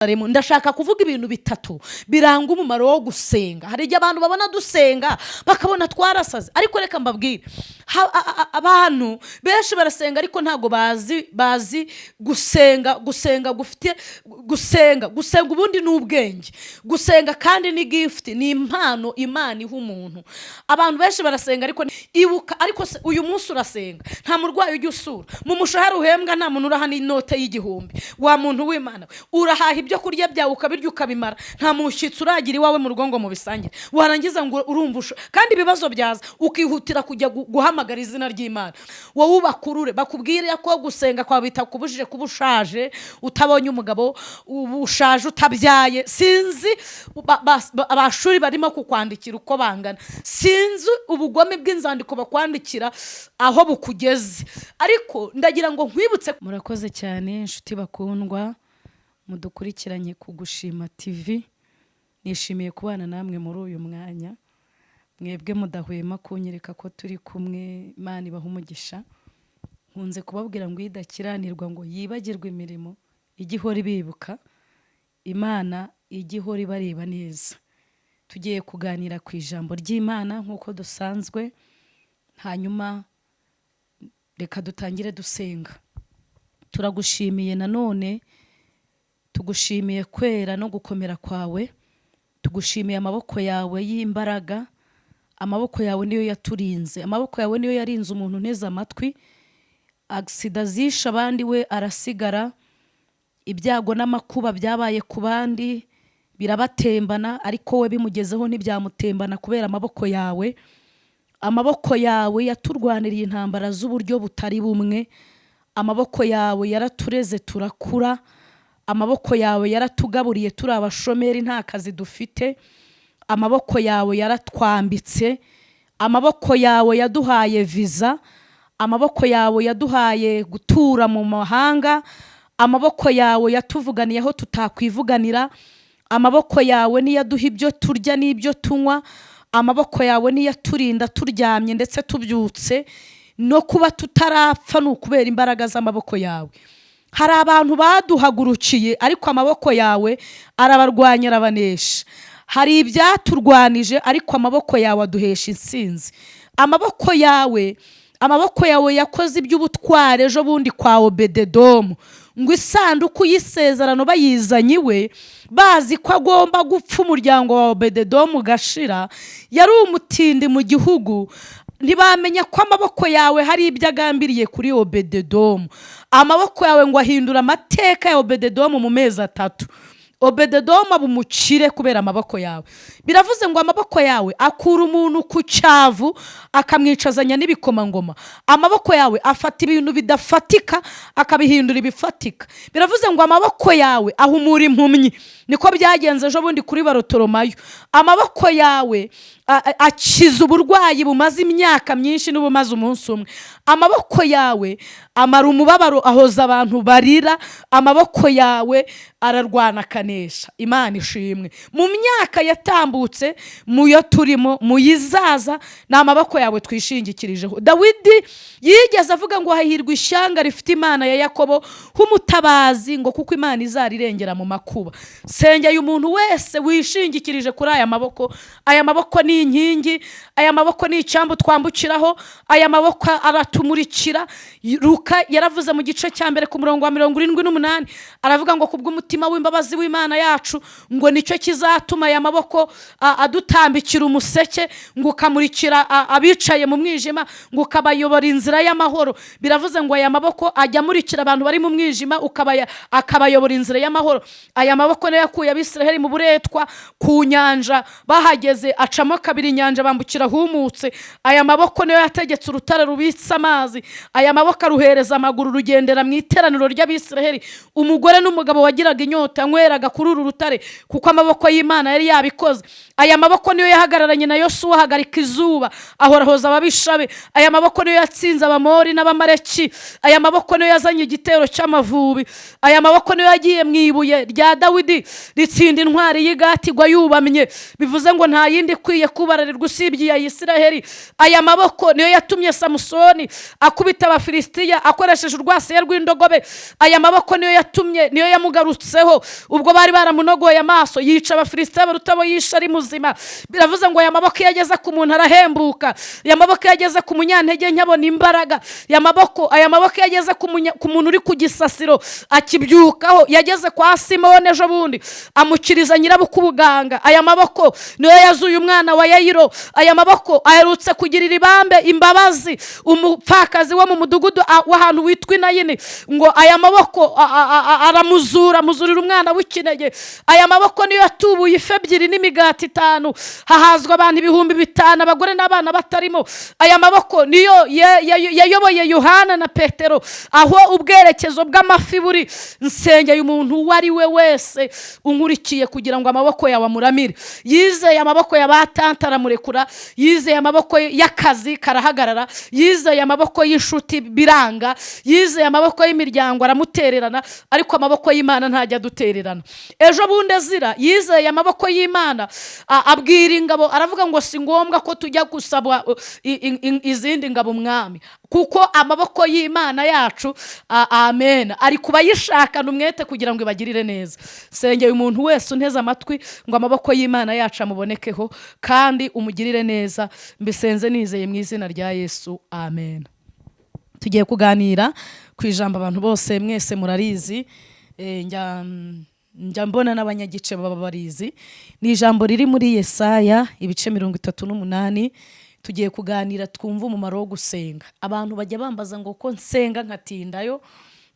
Ndashaka kuvuga ibintu bitatu biranga umumaro wo gusenga. Hari igihe abantu babona dusenga bakabona twarasaze, ariko reka mbabwire, abantu benshi barasenga ariko ntabwo bazi gusenga. Gusenga gufite gusenga ubundi ni ubwenge. Gusenga kandi ni gift, ni impano Imana iha umuntu. Abantu benshi barasenga, ariko ibuka, ariko se uyu munsi urasenga, nta murwayi ujya usura? Mu mushahara uhembwa nta muntu uraha n'inote y'1000. Wa muntu w'Imana, urahaha ibyo kurya byawe ukabirya ukabimara, nta mushyitsi uragira iwawe mu rugo ngo mubisangire. Warangiza ngo urumva kandi ibibazo byaza ukihutira kujya guhamagara izina ry'Imana. Wowe ubakurure bakubwire ko gusenga kwawe bitakubujije kuba ushaje utabonye umugabo, uba ushaje utabyaye. Sinzi abashuri barimo kukwandikira uko bangana, sinzi ubugome bw'inzandiko bakwandikira aho bukugeze, ariko ndagira ngo nkwibutse. Murakoze cyane, inshuti bakundwa mudukurikiranye ku Gushima TV. Nishimiye kubana namwe muri uyu mwanya. Mwebwe mudahwema kunyereka ko turi kumwe, Imana ibaha umugisha. Nkunze kubabwira ngo iyo idakiranirwa ngo yibagirwe imirimo, ijye ihora ibibuka. Imana ijye ihora ibareba neza. Tugiye kuganira ku ijambo ry'Imana nk'uko dusanzwe. Hanyuma reka dutangire dusenga. Turagushimiye nanone, tugushimiye kwera no gukomera kwawe, tugushimiye amaboko yawe y'imbaraga. Amaboko yawe niyo yaturinze, amaboko yawe niyo yarinze umuntu unteze amatwi. Accident zishe abandi, we arasigara. Ibyago n'amakuba byabaye ku bandi birabatembana, ariko we bimugezeho ntibyamutembana kubera amaboko yawe. Amaboko yawe yaturwaniriye intambara z'uburyo butari bumwe. Amaboko yawe yaratureze turakura. Amaboko yawe yaratugaburiye turi abashomeri, nta kazi dufite. Amaboko yawe yaratwambitse. Amaboko yawe yaduhaye viza. Amaboko yawe yaduhaye gutura mu mahanga. Amaboko yawe yatuvuganiye aho tutakwivuganira. Amaboko yawe niyo aduha ibyo turya n'ibyo tunywa. Amaboko yawe niyo aturinda turyamye ndetse tubyutse. No kuba tutarapfa ni ukubera imbaraga z'amaboko yawe. Hari abantu baduhagurukiye, ariko amaboko yawe arabarwanya, arabanesha. Hari ibyaturwanije, ariko amaboko yawe aduhesha intsinzi. Amaboko yawe yakoze iby'ubutwari ejo bundi kwa Obededomu, ngo isanduku y'isezerano bayizanye iwe bazi ko agomba gupfa, umuryango wa Obededomu ugashira. Yari umutindi mu gihugu. Ntibamenya ko amaboko yawe hari ibyo agambiriye kuri Obededomu. Amaboko yawe ngo ahindure amateka ya Obededomu mu mezi 3, Obededomu aba umukire kubera amaboko yawe. Biravuze ngo amaboko yawe akura umuntu ku cyavu akamwicazanya n'ibikomangoma. Amaboko yawe afata ibintu bidafatika akabihindura ibifatika. Biravuze ngo amaboko yawe ahumura impumyi, niko byagenze ejo bundi kuri Barotoromayo. Amaboko yawe akiza uburwayi bumaze imyaka myinshi n'ubumaze umunsi umwe. Amaboko yawe amara umubabaro, ahoza abantu barira. Amaboko yawe ararwana akanesha. Imana ishimwe. Mu myaka yatambutse, mu yo turimo, mu yizaza, ni amaboko yawe twishingikirijeho. Dawidi yigeze avuga ngo hahirwa ishyanga rifite Imana ya Yakobo h'umutabazi, ngo kuko Imana izarirengera mu makuba. Sengeye umuntu wese wishingikirije kuri aya maboko. Aya maboko ni inkingi, aya maboko ni icyambu twambukiraho, aya maboko aratumurikira. Luka yaravuze mu gice cya 1 ku murongo wa 78, aravuga ngo kubw'umutima w'imbabazi w'Imana yacu, ngo nicyo kizatuma aya maboko adutambikira umuseke, ngo ukamurikira abicaye mu mwijima, ngo ukabayobora inzira y'amahoro. Biravuze ngo aya maboko ajya amurikira abantu bari mu mwijima, akabayobora inzira y'amahoro. Aya maboko niyo yakuye Abisiraheli mu buretwa ku nyanja. Bahageze acamo kabiri inyanja, bambukira ahumutse. Aya maboko niyo yategetse urutare rubitse amazi, aya maboko aruhereza amaguru rugendera mu iteraniro ry'Abisiraheli. Umugore n'umugabo wagiraga inyota anyweraga kuri uru rutare, kuko amaboko y'Imana yari yabikoze. Aya maboko niyo yahagararanye na Yosuwa, ahagarika izuba, ahorahoza ababisha be. Aya maboko niyo yatsinze Abamori n'Abamareki. Aya maboko niyo yazanye igitero cy'Amavubi. Aya maboko niyo yagiye mu ibuye rya Dawidi ritsinda intwari y'Igati igwa yubamye. Bivuze ngo nta yindi ikwiye. kubararirwa usibye iya Isiraheli. Aya maboko niyo yatumye Samusoni akubita Abafilisitiya akoresheje urwasaya rw'indogobe. Aya maboko niyo yatumye, niyo yamugarutseho ubwo bari baramunogoye amaso, yica Abafilisitiya baruta abo yishe ari muzima. Biravuze ngo aya maboko iyo ageze ku muntu arahembuka. Aya maboko iyo ageze ku munyantege nke abona imbaraga. Aya maboko iyo ageze ku muntu uri ku gisasiro akibyukaho. Yageze kwa Simone ejo bundi amukiriza nyirabukwe ubuganga. Aya maboko niyo yazuye umwana wa Yayiro. Aya maboko aherutse kugirira ibambe, imbabazi, umupfakazi wo mu mudugudu w'ahantu witwa Inayini, ngo aya maboko aramuzura, amuzurira umwana w'ikinege. Aya maboko niyo yatubuye ifi ebyiri n'imigati itanu, hahazwa abantu 5000, abagore n'abana batarimo. Aya maboko niyo yayoboye Yohana na Petero aho ubwerekezo bw'amafi buri. Nsengeye umuntu uwo ari we wese unkurikiye kugira ngo amaboko yawe amuramire. Yizeye amaboko ya ba tante aramurekura, yizeye amaboko y'akazi karahagarara, yizeye amaboko y'inshuti biranga, yizeye amaboko y'imiryango aramutererana, ariko amaboko y'Imana ntajya adutererana. Ejo bundi Ezira yizeye amaboko y'Imana, abwira ingabo, aravuga ngo si ngombwa ko tujya gusaba izindi ngabo umwami, kuko amaboko y'Imana yacu, amen, ari kubayishakana umwete kugira ngo ibagirire neza. Sengeye umuntu wese unteze amatwi ngo amaboko y'Imana yacu amubonekeho kandi umugirire neza. Mbisenze nizeye mu izina rya Yesu, amen. Tugiye kuganira ku ijambo abantu bose mwese murarizi. Njya mbona n'abanyagice baba barizi. Ni ijambo riri muri Yesaya ibice 38. Tugiye kuganira twumve umumaro wo gusenga. Abantu bajya bambaza ngo ko nsenga nkatindayo.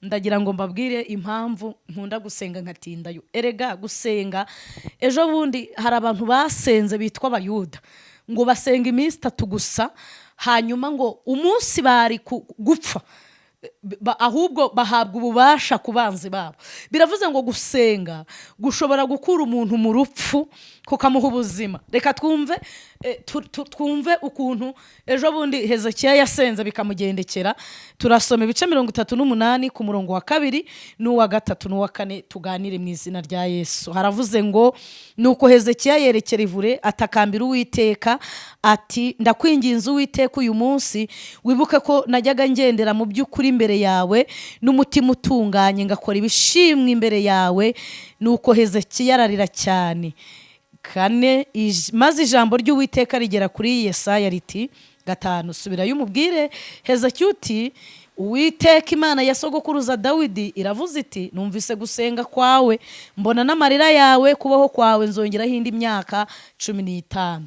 Ndagira ngo mbabwire impamvu nkunda gusenga nkatindayo. Erega gusenga, ejo bundi hari abantu basenze bitwa Abayuda, ngo basenga iminsi 3 gusa, hanyuma ngo umunsi bari gupfa ahubwo bahabwa ububasha ku banzi babo. Biravuze ngo gusenga gushobora gukura umuntu mu rupfu kukamuha ubuzima. Reka twumve twumve ukuntu ejo bundi Hezekiya yasenze bikamugendekera. Turasoma ibice 38 ku murongo wa 2 n'uwa 3 n'uwa 4, tuganire mu izina rya Yesu. Haravuze ngo: "Nuko Hezekiya yerekera ivure, atakambira Uwiteka ati: 'Ndakwinginze Uwiteka, uyu munsi wibuke ko najyaga ngendera mu by'ukuri imbere yawe n'umutima utunganye, ngakora ibishimwa imbere yawe.' Nuko Hezekiya ararira cyane." 4, "Maze ijambo ry'Uwiteka rigera kuri Yesaya riti: 5, Subirayo umubwire Hezekiya uti: 'Uwiteka Imana ya sogokuruza Dawidi iravuze iti: Numvise gusenga kwawe, mbona n'amarira yawe, kubaho kwawe nzongeraho indi myaka 15.'"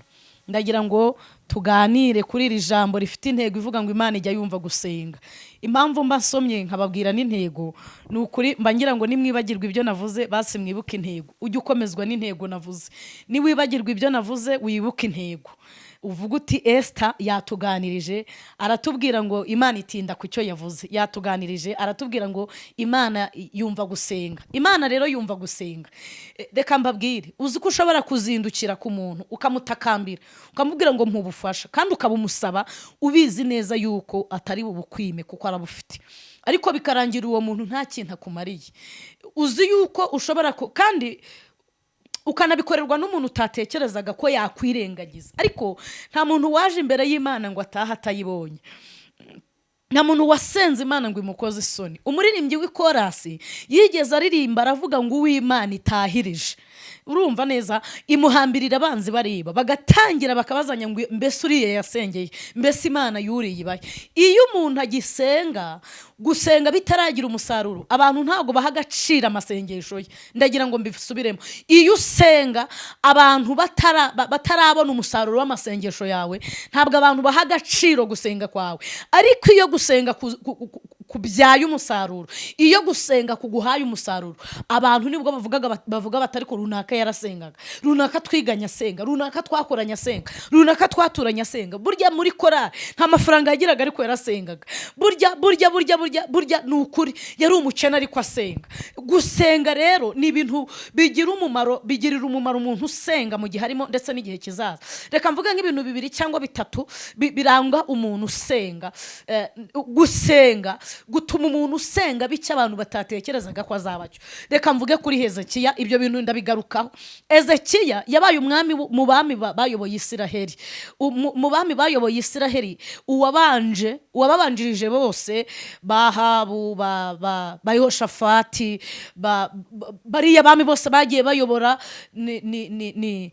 Ndagira ngo tuganire kuri iri jambo rifite intego ivuga ngo Imana ijya yumva gusenga. Impamvu mba nsomye nkababwira n'intego, ni ukuri mba ngira ngo nimwibagirwa ibyo navuze, basi mwibuke intego. Ujye ukomezwa n'intego navuze. Niwibagirwa ibyo navuze, wibuke intego, uvuga uti: "Esita yatuganirije aratubwira ngo Imana itinda ku cyo yavuze. Yatuganirije aratubwira ngo Imana yumva gusenga." Imana rero yumva gusenga. Reka mbabwire, uzi ko ushobora kuzindukira ku muntu ukamutakambira, ukamubwira ngo mpubufasha, kandi ukabumusaba ubizi neza yuko atari bubukwime kuko arabufite, ariko bikarangira uwo muntu nta kintu akumariye. Uzi yuko ushobora kandi ukanabikorerwa n'umuntu utatekerezaga ko yakwirengagiza? Ariko nta muntu waje imbere y'Imana ngo atahe atayibonye. Nta muntu wasenze Imana ngo imukoze isoni. Umuririmbyi w'ikorasi yigeze aririmba aravuga ngo uw'Imana itahirije, urumva neza, imuhambirira abanzi bareba, bagatangira bakabazanya ngo: "Mbese uriya yasengeye? Mbese Imana yuriye ibahe?" Iyo umuntu agisenga, gusenga bitaragira umusaruro, abantu ntabwo baha agaciro amasengesho ye. Ndagira ngo mbisubiremo: iyo usenga abantu batarabona umusaruro w'amasengesho yawe, ntabwo abantu baha agaciro gusenga kwawe. Ariko iyo gusenga kubyaye umusaruro, iyo gusenga kuguhaye umusaruro, abantu nibwo bavuga batari ko runaka yarasengaga, runaka twiganye asenga, runaka twakoranye asenga, runaka twaturanye asenga, burya muri korari nta mafaranga yagiraga ariko yarasengaga, burya burya burya burya burya ni ukuri yari umukene ariko asenga." Gusenga rero ni ibintu bigira umumaro, bigirira umumaro umuntu usenga mu gihe arimo ndetse n'igihe kizaza. Reka mvuge nk'ibintu bibiri cyangwa bitatu biranga umuntu usenga. Gusenga Gutuma umuntu usenga bityo abantu batatekerezaga ko azaba cyo. Reka mvuge kuri Hezekiya, ibyo bintu ndabigarukaho. Hezekiya yabaye umwami mu bami bayoboye Isiraheli. Mu bami bayoboye Isiraheli, uwabanje, uwababanjirije bose, ba Ahabu, ba Yehoshafati, bariya bami bose bagiye bayobora, ni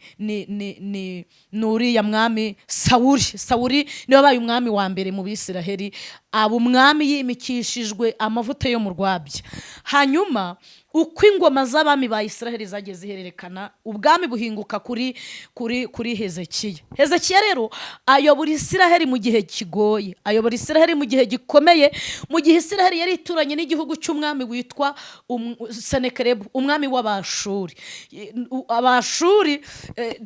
uriya mwami Sawuri. Sawuri niwe wabaye umwami wa mbere mu Bisiraheli, aba umwami yimikishijwe amavuta yo mu rwabya. Hanyuma uko ingoma z'abami ba Isiraheli zagiye zihererekana, ubwami buhinguka kuri Hezekiya. Hezekiya rero ayobora Isiraheli mu gihe kigoye, ayobora Isiraheli mu gihe gikomeye, mu gihe Isiraheli yari ituranye n'igihugu cy'umwami witwa Senekerebu, umwami w'Abashuri. Abashuri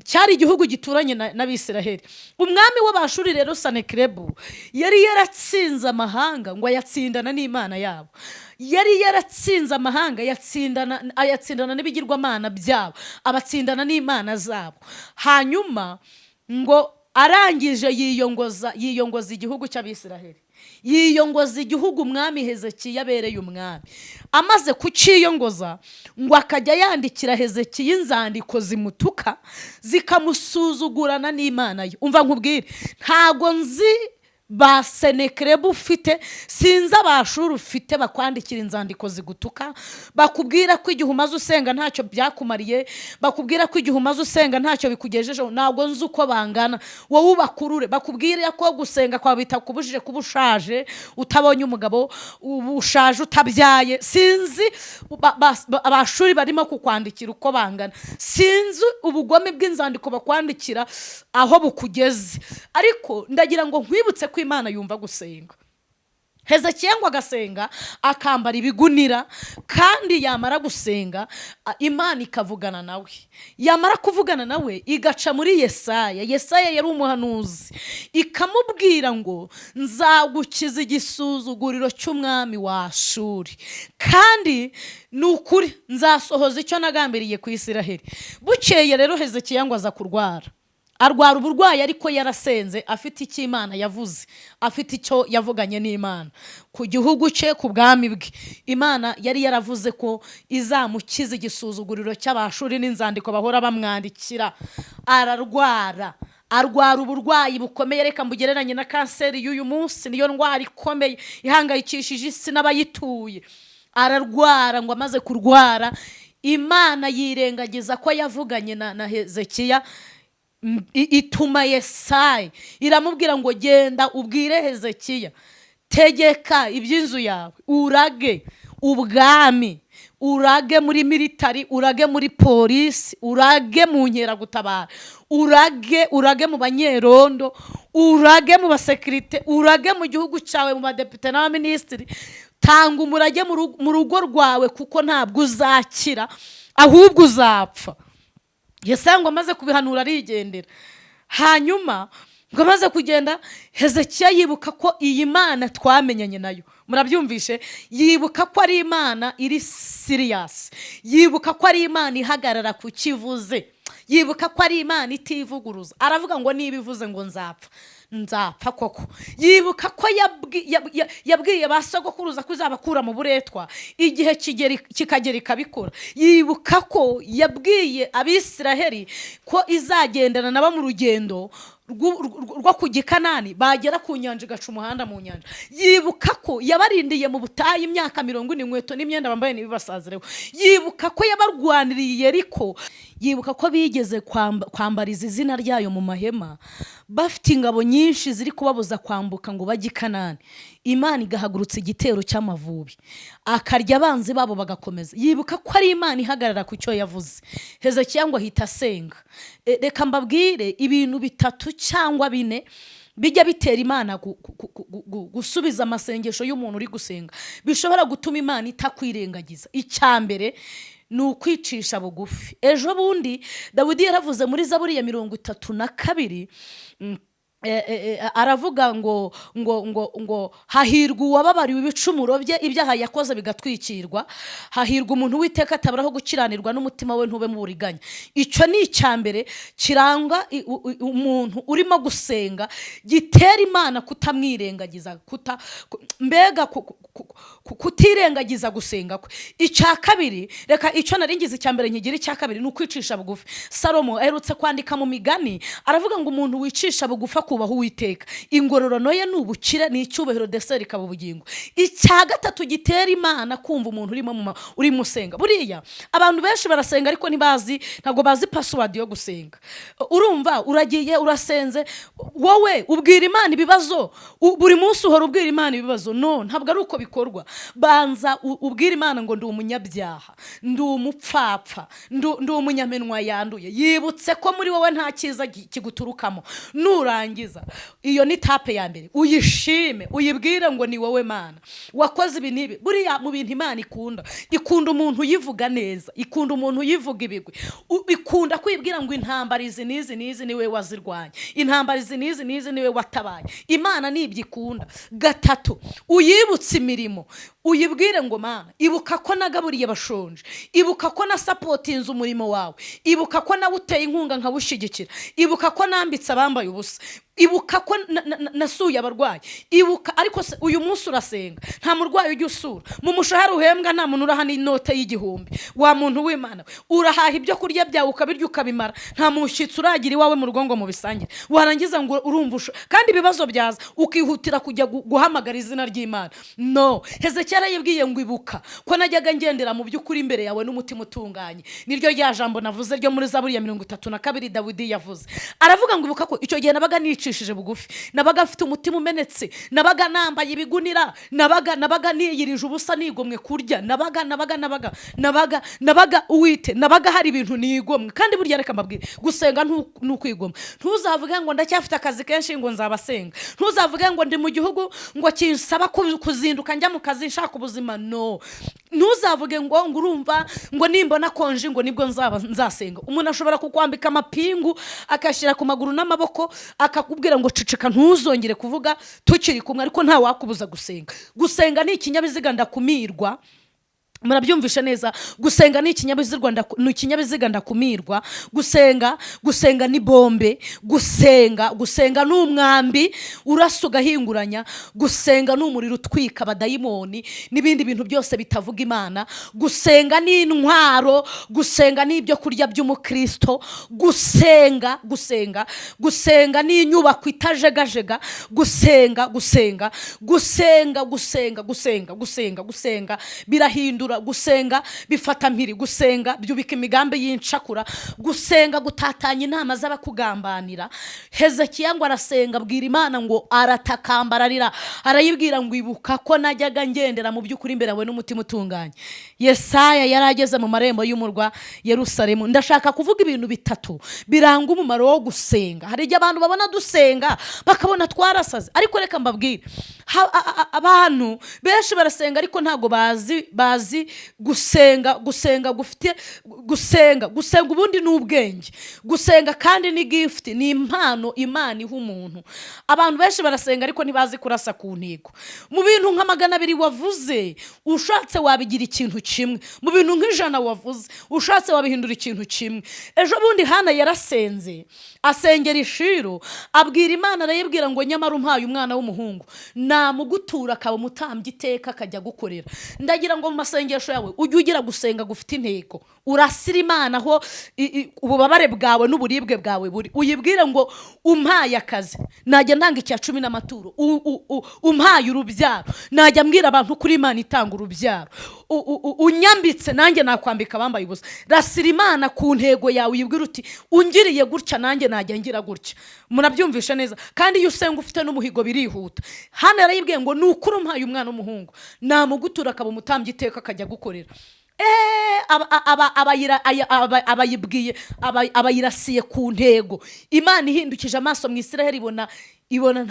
cyari igihugu gituranye n'Abisiraheli. Umwami w'Abashuri rero Senekerebu yari yaratsinze amahanga, ngo ayatsindana n'imana yabo. Yari yaratsinze amahanga, ayatsindana n'ibigirwamana byabo, abatsindana n'imana zabo. Hanyuma ngo arangije yiyongoza igihugu cy'Abisiraheli, yiyongoza igihugu umwami Hezekiya abereye umwami. Amaze kucyiyongoza, ngo akajya yandikira Hezekiya inzandiko zimutuka, zikamusuzugurana n'Imana ye. Umva nkubwire, ntago nzi ba Senekerebu ufite, sinzi Abashuri ufite bakwandikira inzandiko zigutuka, bakubwira ko igihe umaze usenga ntacyo byakumariye, bakubwira ko igihe umaze usenga ntacyo bikugejejeho. Ntabwo nzi uko bangana, wowe ubakurure. Bakubwira ko gusenga kwawe bitakubujije kuba ushaje utabonye umugabo, uba ushaje utabyaye. Sinzi Abashuri barimo kukwandikira uko bangana, sinzi ubugome bw'inzandiko bakwandikira aho bukugeze, ariko ndagira ngo nkwibutse ko Imana yumva gusenga. Hezekiya ngo agasenga, akambara ibigunira, kandi yamara gusenga, Imana ikavugana nawe. Yamara kuvugana nawe, igaca muri Yesaya. Yesaya yari umuhanuzi. Ikamubwira ngo: "Nzagukiza igisuzuguriro cy'umwami wa Ashuri, kandi ni ukuri nzasohoza icyo nagambiriye ku Isiraheli." Bukeye rero Hezekiya ngo aza kurwara, arwara uburwayi, ariko yarasenze, afite icyo Imana yavuze, afite icyo yavuganye n'Imana ku gihugu cye, ku bwami bwe. Imana yari yaravuze ko izamukiza igisuzuguriro cy'Abashuri n'inzandiko bahora bamwandikira. Ararwara, arwara uburwayi bukomeye. Reka mbugereranye na kanseri y'uyu munsi, niyo ndwara ikomeye ihangayikishije isi n'abayituye. Ararwara, ngo amaze kurwara, Imana yirengagiza ko yavuganye na Hezekiya, ituma Yesayi, iramubwira ngo: "Genda ubwire Hezekiya, tegeka iby'inzu yawe, urage ubwami, urage muri military, urage muri polisi, urage mu nkeragutabara, urage mu banyerondo, urage mu basekirite, urage mu gihugu cyawe, mu badepite n'abaminisitiri. Tanga umurage mu rugo rwawe, kuko ntabwo uzakira, ahubwo uzapfa." Yesaya ngo amaze kubihanura arigendera. Hanyuma ngo amaze kugenda, Hezekiya yibuka ko iyi Mana twamenyanye nayo, murabyumvishe, yibuka ko ari Imana iri serious, yibuka ko ari Imana ihagarara ku kivuze, yibuka ko ari Imana itivuguruza. Aravuga ngo: "Niba ivuze ngo nzapfa, nzapfa koko." Yibuka ko yabwiye ba sogokuruza ko izabakura mu buretwa, igihe kikagera ikabikora. Yibuka ko yabwiye Abisiraheli ko izagendana nabo mu rugendo rwo kujya i Kanani, bagera ku nyanja igaca umuhanda mu nyanja. Yibuka ko yabarindiye mu butayu imyaka 40, inkweto n'imyenda bambaye ntibibasazireho. Yibuka ko yabarwaniriye Yeriko. Yibuka ko bigeze kwambariza izina ryayo mu mahema, bafite ingabo nyinshi ziri kubabuza kwambuka ngo bajye i Kanani, Imana igahagurutsa igitero cy'amavubi akarya abanzi babo bagakomeza. Yibuka ko ari Imana ihagarara ku cyo yavuze. Hezekiya ngo ahita asenga. Reka mbabwire ibintu bitatu cyangwa bine bijya bitera Imana gusubiza amasengesho y'umuntu uri gusenga, bishobora gutuma Imana itakwirengagiza. Icya mbere ni ukwicisha bugufi. Ejo bundi Dawidi yaravuze muri Zaburi ya 32. Aravuga ngo hahirwa uwababariwe ibicumuro bye, ibyaha yakoze bigatwikirwa. Hahirwa umuntu witeka ataburaho gukiranirwa, n'umutima we ntube mu buriganya. Icyo ni icya mbere kiranga umuntu urimo gusenga, gitera Imana kutamwirengagiza, mbega kutirengagiza gusenga kwe. Icya kabiri, reka icyo nari ngize icya mbere nkigira icya kabiri, ni ukwicisha bugufi. Salomo aherutse kwandika mu Migani, aravuga ngo umuntu wicisha bugufi akubaha Uwiteka, ingororano ye ni ubukire, ni icyubahiro, deseri ikaba ubugingo. Icya gatatu gitera Imana kumva umuntu urimo usenga: buriya abantu benshi barasenga ariko ntibazi, ntabwo bazi password yo gusenga. Urumva uragiye urasenze, wowe ubwira Imana ibibazo, buri munsi uhora ubwira Imana ibibazo. No, ntabwo ari uko bikorwa. Banza ubwire Imana ngo ndi umunyabyaha, ndi umupfapfa, ndi umunyamenwa yanduye. Yibutse ko muri wowe nta cyiza kiguturukamo. Nurangiza, iyo ni étape ya mbere, uyishime, uyibwire ngo ni wowe Mana wakoze ibi n'ibi. Buriya mu bintu Imana ikunda, ikunda umuntu uyivuga neza, ikunda umuntu uyivuga ibigwi. Ikunda kwibwira ngo intambara izi n'izi n'izi niwe wazirwanya, intambara izi n'izi n'izi niwe watabaye. Imana nibyo ikunda. Gatatu, uyibutse imirimo, uyibwire ngo Mana, ibuka ko nagaburiye bashonje, ibuka ko nasupportinze umurimo wawe, ibuka ko nawuteye inkunga nkawushyigikira, ibuka ko nambitse abambaye ubusa, ibuka ko nasuye abarwayi, ibuka. Ariko se uyu munsi urasenga, nta murwayi ujya usura? Mu mushahara uhembwa nta muntu uraha n'inote y'1000. Wa muntu w'Imana we, urahaha ibyo kurya byawe ukabirya ukabimara, nta mushyitsi uragira iwawe mu rugo ngo mubisangire. Warangiza ngo urumva kandi ibibazo byaza ukihutira kujya guhamagara izina ry'Imana. No Hezekiya yarayibwiye ngo ibuka ko najyaga ngendera mu by'ukuri imbere yawe n'umutima utunganye. Niryo rya jambo navuze ryo muri Zaburi ya 32 Dawidi yavuze. Aravuga ngo ibuka ko icyo gihe nabaga nicishije bugufi, nabaga mfite umutima umenetse, nabaga nambaye ibigunira, nabaga niyirije ubusa, nigomwe kurya, nabaga nabaga nabaga nabaga nabaga uwite nabaga hari ibintu nigomwe. Kandi burya reka mbabwire, gusenga ni ukwigomwa. Ntuzavuge ngo ndacyafite akazi kenshi ngo nzabasenga. Ntuzavuge ngo ndi mu gihugu ngo kinsaba kuzinduka njya mu kazi nshaka ubuzima. No, ntuzavuge ngo urumva ngo nimbona konji ngo nibwo nzaba nzasenga. Umuntu ashobora kukwambika amapingu, akashyira ku maguru n'amaboko, akakubwira ngo ceceka, ntuzongere kuvuga tukiri kumwe, ariko nta wakubuza gusenga. Gusenga ni ikinyabiziga ndakumirwa. Murabyumvishe neza? Gusenga ni ikinyabiziga ni ikinyabiziga ndakumirwa. Gusenga ni bombe. Gusenga ni umwambi urasa ugahinguranya. Gusenga ni umuriro utwika abadayimoni n'ibindi bintu byose bitavuga Imana. Gusenga ni intwaro. Gusenga ni ibyo kurya by'umukristo. Gusenga ni inyubako itajegajega. Gusenga, gusenga, gusenga, gusenga, gusenga, gusenga, gusenga birahindura. Gusenga bifata mpiri. Gusenga byubika imigambi y'incakura. Gusenga gutatanya inama z'abakugambanira. Hezekiya ngo arasenga, abwira Imana ngo aratakamba, ararira, arayibwira ngo ibuka ko najyaga ngendera mu by'ukuri imbere yawe n'umutima utunganye. Yesaya yari ageze mu marembo y'umurwa Yerusalemu. Ndashaka kuvuga ibintu bitatu biranga umumaro wo gusenga. Hari igihe abantu babona dusenga bakabona twarasaze, ariko reka mbabwire, abantu benshi barasenga ariko ntabwo bazi gusenga. Gusenga gufite gusenga ubundi ni ubwenge. Gusenga kandi ni gift, ni impano Imana iha umuntu. Abantu benshi barasenga ariko ntibazi kurasa ku ntego. Mu bintu nka 200 wavuze, ushatse wabigira ikintu kimwe. Mu bintu nk'100 wavuze, ushatse wabihindura ikintu kimwe. Ejo bundi Hana yarasenze, asengera i Shilo, abwira Imana, arayibwira ngo nyamara umpaye umwana w'umuhungu namugutura akaba umutambyi iteka, akajya agukorera. Ndagira ngo mu masengesho yawe ujye ugira gusenga gufite intego. Urasira Imana aho ububabare bwawe n'uburibwe bwawe buri, uyibwire ngo umpaye akazi najya ntanga icya cumi n'amaturo, umpaye urubyaro najya mbwira abantu kuri Imana itanga urubyaro, unyambitse nanjye nakwambika abambaye ubusa. Rasira Imana ku ntego yawe, uyibwire uti ungiriye gutya nanjye najya ngira gutya. Murabyumvishe neza? Kandi iyo usenga ufite n'umuhigo birihuta. Hano yarayibwiye ngo ni ukuri umpaye umwana w'umuhungu namugutura akaba umutambyi iteka, akajya agukorera. Abayibwiye, abayirasiye ku ntego. Imana ihindukije amaso mu Isiraheli ibona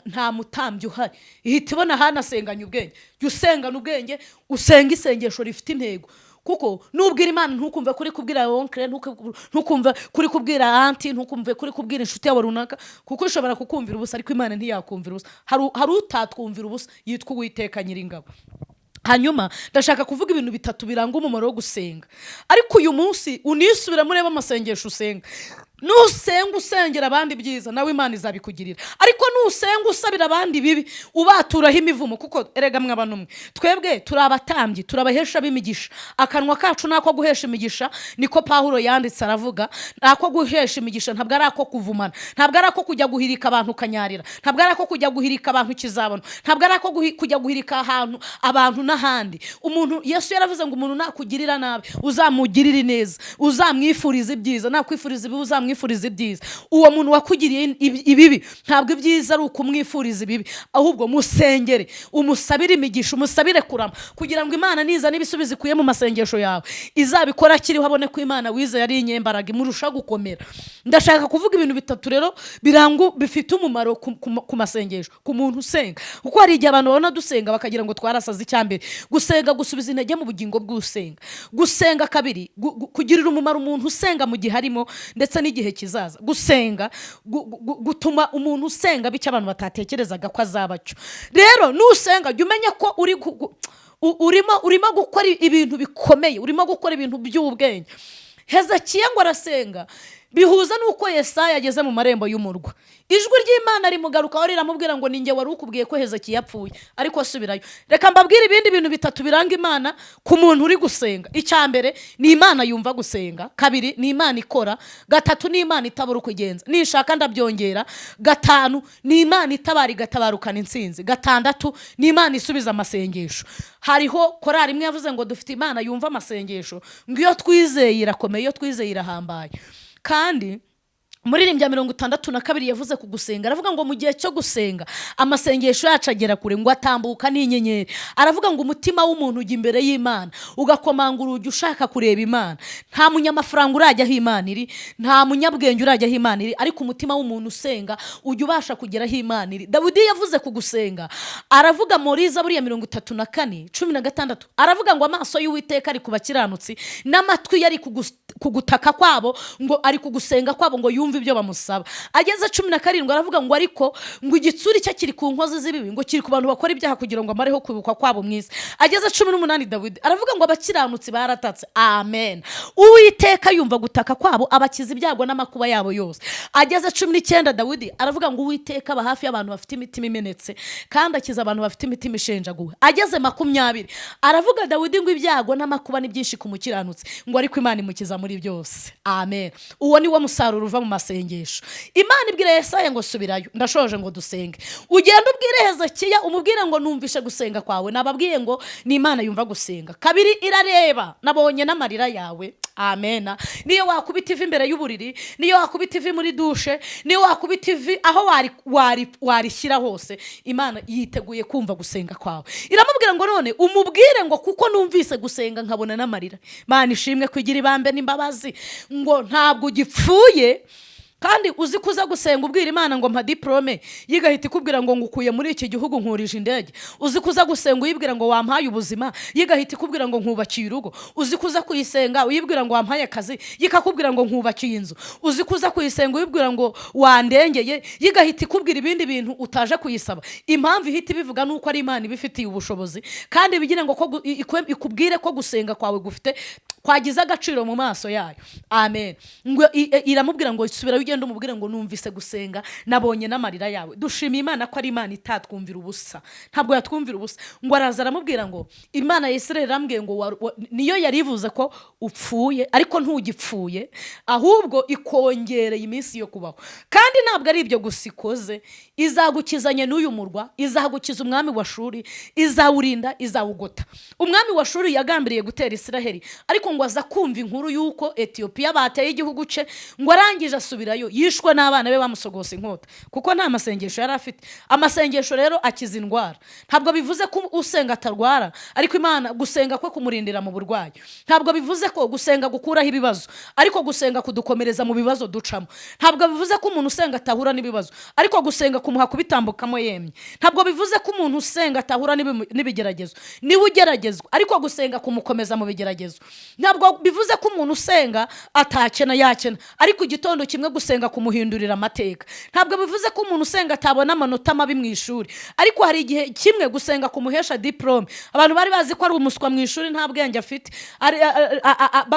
nta mutambyi uhari, ihita ibona Hana asenganye ubwenge. Jya usengana ubwenge, usenga isengesho rifite intego. Kuko nubwira Imana, ntukumve kuri kubwira oncle, ntukumve kuri kubwira aunty, ntukumve kuri kubwira inshuti yawe runaka, kuko ishobora kukumvira ubusa, ariko Imana ntiyakumvira ubusa. Hari utatwumvira ubusa yitwa Uwiteka Nyiringabo. Hanyuma ndashaka kuvuga ibintu bitatu biranga umumaro wo gusenga. Ariko uyu munsi unisubiramo, urebe amasengesho usenga. Nusenga usengera abandi ibyiza, nawe Imana izabikugirira. Ariko nusenga usabira abandi ibibi, ubaturaho imivumo, kuko erega mwaba n'umwe, twebwe turi abatambyi, turi abahesha b'imigisha. Akanwa kacu ni ako guhesha imigisha, niko Pawulo yanditse aravuga. Ni ako guhesha imigisha, ntabwo ari ako kuvumana, ntabwo ari ako kujya guhirika abantu ukanyarira, ntabwo ari ako kujya guhirika abantu ukizabona, ntabwo ari ako kujya guhirika ahantu abantu n'ahandi. Umuntu, Yesu yaravuze ngo umuntu nakugirira nabi, uzamugirire neza, uzamwifuriza ibyiza, nakwifuriza ibibi, uzamwifuriza ibyiza. Uwo muntu wakugiriye ibibi, ntabwo ibyiza ari ukumwifuriza ibibi, ahubwo musengere, umusabire imigisha, umusabire kurama, kugira ngo Imana niza n'ibisubizo ikuye mu masengesho yawe, izabikora akiriho, abone ko Imana wizeye ari inyembaraga imurusha gukomera. Ndashaka kuvuga ibintu bitatu rero biranga, bifite umumaro ku masengesho, ku muntu usenga, kuko hari igihe abantu babona dusenga bakagira ngo twarasaze. Icyambere, gusenga gusubiza intege mu bugingo bw'usenga. Gusenga kabiri, kugirira umumaro umuntu usenga mu gihe arimo ndetse n'igihe kizaza. Gusenga gutuma umuntu usenga bityo abantu batatekerezaga ko azaba cyo. Rero nusenga, jya umenya ko uri urimo gukora ibintu bikomeye, urimo gukora ibintu by'ubwenge. Hezekiya ngo arasenga, bihuza n'uko Yesaya ageze mu marembo y'umurwa. Ijwi ry'Imana rimugarukaho, riramubwira ngo: "Ninjye wari ukubwiye ko Hezekiya apfuye, ariko asubirayo." Reka mbabwire ibindi bintu bitatu biranga Imana ku muntu uri gusenga. Icya mbere ni Imana yumva gusenga. Kabiri, ni Imana ikora. Gatatu, ni Imana itabura uko igenza. Nishaka ndabyongera. Gatanu, ni Imana itabara, igatabarukana intsinzi. Gatandatu, ni Imana isubiza amasengesho. Hariho korari imwe yavuze ngo: "Dufite Imana yumva amasengesho," ngo: "Iyo twizeye irakomeye, iyo twizeye irahambaye." Kandi umuririmbyi 62 yavuze ku gusenga, aravuga ngo mu gihe cyo gusenga amasengesho yacu agera kure, ngo atambuka n'inyenyeri. Aravuga ngo umutima w'umuntu ujya imbere y'Imana, ugakomanga urugi ushaka kureba Imana. Nta munyamafaranga urajya aho Imana iri, nta munyabwenge urajya aho Imana iri, ariko umutima w'umuntu usenga ujya ubasha kugera aho Imana iri. Dawidi yavuze ku gusenga, aravuga muri Zaburi ya 34:16, aravuga ngo: "Amaso y'Uwiteka ari ku bakiranutsi, n'amatwi ye ari ku gutaka kwabo," ngo ari ku gusenga kwabo, ngo yumve ibyo bamusaba. Ageze 17, aravuga ngo: "Ariko ngo igitsuri cye kiri ku nkozi z'ibibi," ngo kiri ku bantu bakora ibyaha, "kugira ngo amareho kwibukwa kwabo mu isi." Ageze 18, Dawidi aravuga ngo: "Abakiranutsi baratatse, amen, Uwiteka yumva gutaka kwabo, abakiza ibyago n'amakuba yabo yose." Ageze 19, Dawidi aravuga ngo: "Uwiteka aba hafi y'abantu bafite imitima imenetse, kandi akiza abantu bafite imitima ishenjaguwe." Ageze 20, aravuga Dawidi ngo: "Ibyago n'amakuba ni byinshi ku mukiranutsi," ngo "ariko Imana imukiza muri byose." Amen. Uwo ni wo musaruro uva mu masengesho. Imana ibwira Yesaya ngo: "Subirayo." Ndashoje ngo dusenge. "Ugende ubwire Hezekiya, umubwire ngo numvishe gusenga kwawe." Nababwiye ngo ni Imana yumva gusenga. Kabiri, irareba, nabonye n'amarira yawe. Amena. Niyo wakubita ivi imbere y'uburiri, niyo wakubita ivi muri douche, niyo wakubita ivi aho warishyira hose, Imana yiteguye kumva gusenga kwawe. Iramubwira ngo: "None umubwire ngo kuko numvise gusenga nkabona n'amarira." Imana ishimwe kugira ibambe n'imbabazi. Ngo ntabwo ugipfuye. Kandi uzi ko uza gusenga ubwira Imana ngo mpa diporome, yigahita ikubwira ngo ngukuye muri iki gihugu, nkurije indege. Uzi ko uza gusenga uyibwira ngo wampaye ubuzima, yigahita ikubwira ngo nkubakiye urugo. Uzi ko uza kuyisenga uyibwira ngo wampaye akazi, yikakubwira ngo nkubakiye inzu. Uzi ko uza kuyisenga uyibwira ngo wandengeye, yigahita ikubwira ibindi bintu utaje kuyisaba. Impamvu ihita ibivuga ni uko ari Imana ibifitiye ubushobozi, kandi bigira ngo ko ikubwire ko gusenga kwawe gufite, kwagize agaciro mu maso yayo. Amen. Ngo iramubwira ngo: "Subirayo, ugende umubwire ngo numvise gusenga, nabonye n'amarira yawe." Dushimiye Imana ko ari Imana itatwumvira ubusa, ntabwo yatwumvira ubusa. Ngo araza aramubwira ngo: "Imana ya Isirayeli irambwiye ngo niyo yari ivuze ko upfuye, ariko ntugipfuye, ahubwo ikongereye iminsi yo kubaho. Kandi ntabwo ari ibyo gusa ikoze, izagukizanye n'uyu murwa, izagukiza umwami wa Shuri, izawurinda, izawugota." Umwami wa Shuri yagambiriye gutera Isiraheli, ariko ngo Imana imukiza umwami wa Shuri. Ariko ngo aza kumva inkuru y'uko Etiyopiya bateye igihugu cye, ngo arangije asubirayo, yishwe n'abana be bamusogose inkota, kuko nta masengesho yari afite. Amasengesho rero akiza indwara. Ntabwo bivuze ko usenga atarwara, ariko Imana gusenga kwe kumurindira mu burwayi. Ntabwo bivuze ko gusenga gukuraho ibibazo, ariko gusenga kudukomereza mu bibazo ducamo. Ntabwo bivuze ko umuntu usenga atahura n'ibibazo, ariko gusenga kumuha kubitambukamo yemye. Ntabwo bivuze ko umuntu usenga atahura n'ibigeragezo, niwe ugeragezwa, ariko gusenga kumukomeza mu bigeragezo. Ntabwo bivuze ko umuntu usenga atakena, yakena, ariko igitondo kimwe gusenga kumuhindurira amateka. Ntabwo bivuze ko umuntu usenga atabona amanota mabi mu ishuri, ariko hari igihe kimwe gusenga kumuhesha diporome. Abantu bari bazi ko ari umuswa mu ishuri, nta bwenge afite,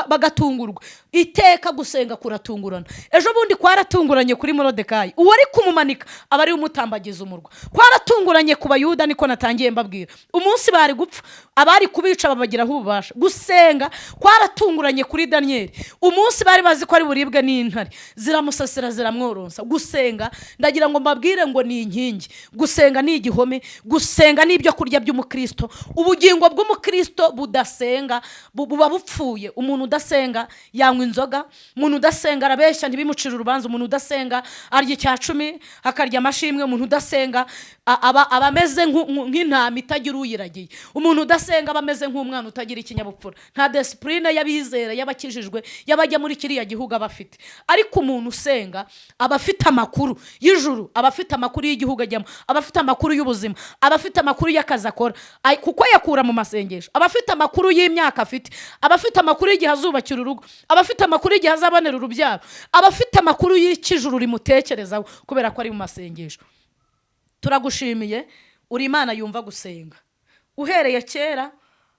bagatungurwa. Iteka gusenga kuratungurana. Ejo bundi kwaratunguranye kuri Morodekayi, uwari kumumanika aba ariwe umutambagiza umurwa. Kwaratunguranye ku Bayuda, niko natangiye mbabwira, umunsi bari gupfa abari kubica babagiraho ububasha. Gusenga kwaratunguranye kuri Daniyeli, umunsi bari bazi ko ari buribwe n'intare ziramusasira, ziramworonsa. Gusenga, ndagira ngo mbabwire ngo ni inkingi, gusenga ni igihome, gusenga ni ibyo kurya by'umukristo. Ubugingo bw'umukristo budasenga buba bupfuye. Umuntu udasenga yanywa inzoga, umuntu udasenga arabeshya ntibimucire urubanza, umuntu udasenga arya icya cumi, akarya amashimwe, umuntu udasenga aba ameze nk'intama itagira uyiragiye, umuntu udasenga aba ameze nk'umwana utagira ikinyabupfura, nta discipline y'abizera, y'abakijijwe, y'abajya muri kiriya gihugu aba afite. Ariko umuntu usenga aba afite amakuru y'ijuru, aba afite amakuru y'igihugu ajyamo, aba afite amakuru y'ubuzima, aba afite amakuru y'akazi akora, kuko yakura mu masengesho, aba afite amakuru y'imyaka afite, aba afite amakuru y'igihe azubakira urugo, aba afite amakuru y'igihe azabonera urubyaro, aba afite amakuru y'ikijuru rimutekerezaho, kubera ko ari mu masengesho. Turagushimiye, uri Imana yumva gusenga. Uhereye kera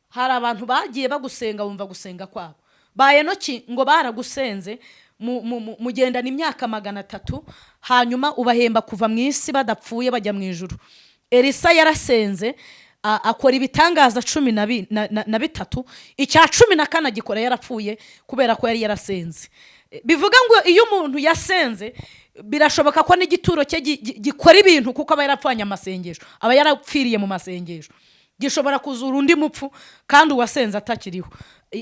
hari abantu bagiye bagusenga, wumva gusenga kwabo. Ba Enoki ngo baragusenze, mugendana imyaka 300, hanyuma ubahemba kuva mu isi badapfuye, bajya mu ijuru. Elisa yarasenze, akora ibitangaza cumi na bitatu, icya 14 agikora yarapfuye, kubera ko yari yarasenze. Bivuga ngo iyo umuntu yasenze, birashoboka ko n'igituro cye gikora ibintu, kuko aba yarapfanye amasengesho, aba yarapfiriye mu masengesho, gishobora kuzura undi mupfu kandi uwasenze atakiriho.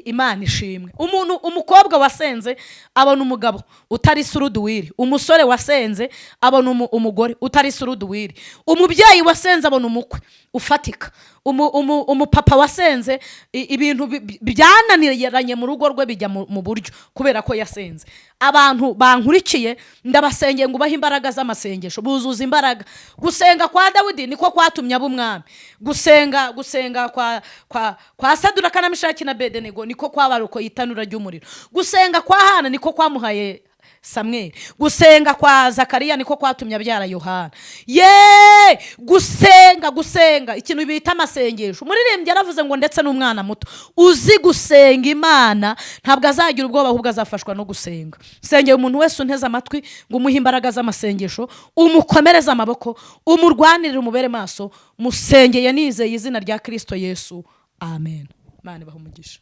Imana ishimwe. Umuntu, umukobwa wasenze abona umugabo utari suruduwiri, umusore wasenze abona umugore utari suruduwiri, umubyeyi wasenze abona umukwe ufatika, umupapa wasenze ibintu byananiranye mu rugo rwe bijya mu buryo, kubera ko yasenze. Abantu bankurikiye, ndabasengeye ngo ubahe imbaraga z'amasengesho, buzuza imbaraga. Gusenga kwa Dawidi niko kwatumye aba umwami. Gusenga kwa Saduraka na Mishaki na Bedenego niko kwabarokoye itanura ry'umuriro. Gusenga kwa Hana niko kwamuhaye Samweli. Gusenga kwa Zakariya niko kwatumye abyara Yohana. Ye, gusenga, gusenga, ikintu bita amasengesho. Umuririmbyi yaravuze ngo ndetse n'umwana muto uzi gusenga Imana ntabwo azagira ubwoba, ahubwo azafashwa no gusenga. Sengera umuntu wese unteze amatwi ngo umuhe imbaraga z'amasengesho, umukomereze amaboko, umurwanirire, umubere maso. Musengeye nizeye izina rya Kirisito Yesu, amen. Imana ibahe umugisha.